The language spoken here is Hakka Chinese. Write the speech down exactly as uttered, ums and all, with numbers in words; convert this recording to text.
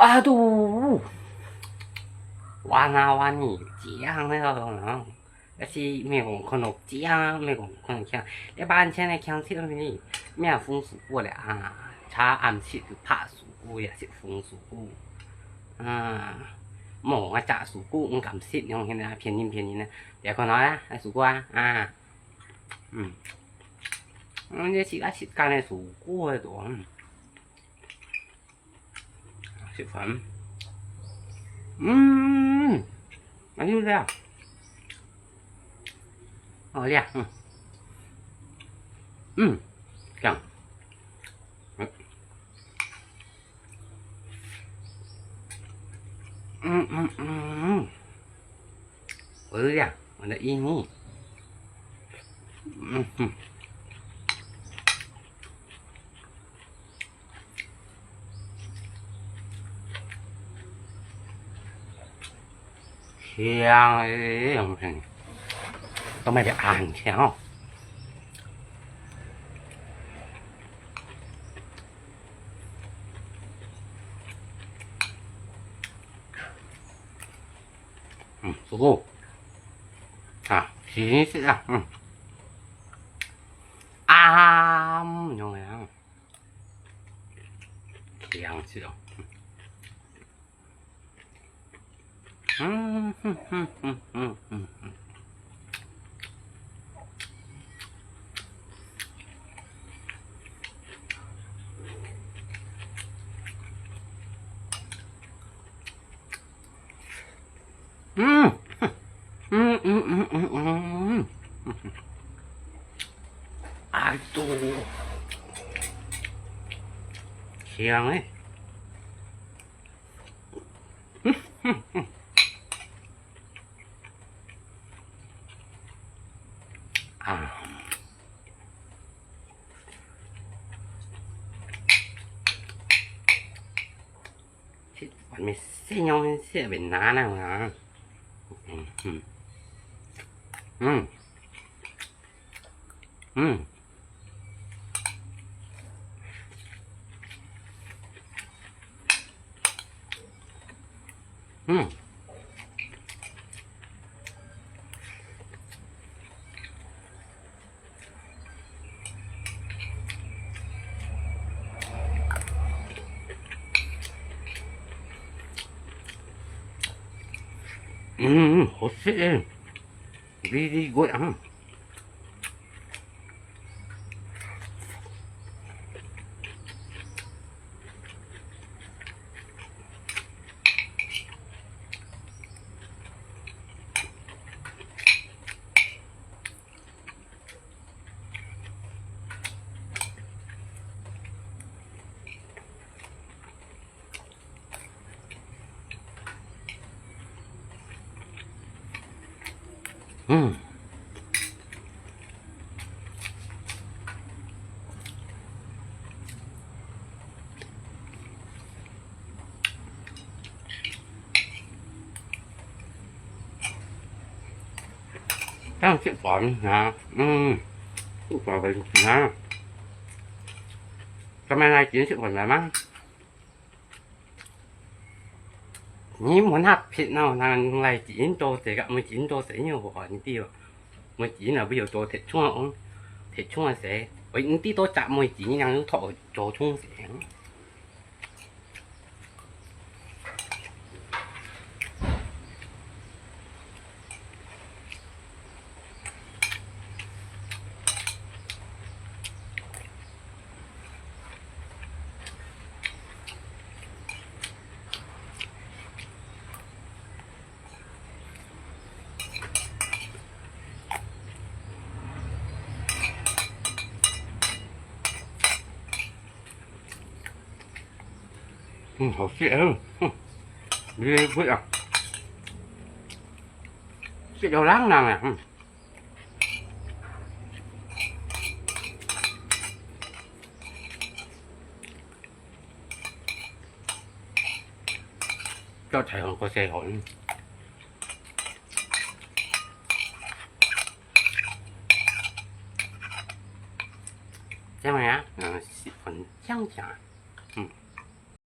啊都，哇那哇你，这样那个，但是没有看到这样，没有看到这样，一般现在看起来你，没有风俗过了啊，茶暗时就怕俗过也是风俗过，啊，没啊，假俗过，唔敢食，用现在骗人骗人呢，别看到啦，还俗过啊，啊，嗯，嗯，这是个食干的俗过的多，嗯。 食飯。嗯，還有咧。哦，咧，嗯。嗯，這樣。嗯，嗯，嗯，嗯。我的呀，我的意思。嗯，嗯。 香欸，都買得恁香哦。嗯，舒服。啊，新鮮啊，嗯。啊，嗯，用个啊。 香死哦。嗯，嗯，嗯，嗯，嗯，嗯，嗯。嗯，嗯，嗯，嗯，嗯，嗯，嗯。哎呦，香欸。 啊。這還沒細樣，細微拿那啊。嗯，嗯。嗯。 嗯。嗯。嗯，嗯，好食欸。 Very good啊。嗯。 這樣食飯啊，嗯，食飯啊。今日來緊食飯來嗎？你問下別人，人來緊多些个，毋緊多些，因為我你知哦，毋緊啊，不要多忒重哦，忒重啊些，我你知多隻毋緊，人又拖做重些。 嗯，好食啊，嗯，美味啊，食到冷冷啊，嗯。 叫彩虹過去好，嗯。這樣呀，嗯，十分香香，嗯。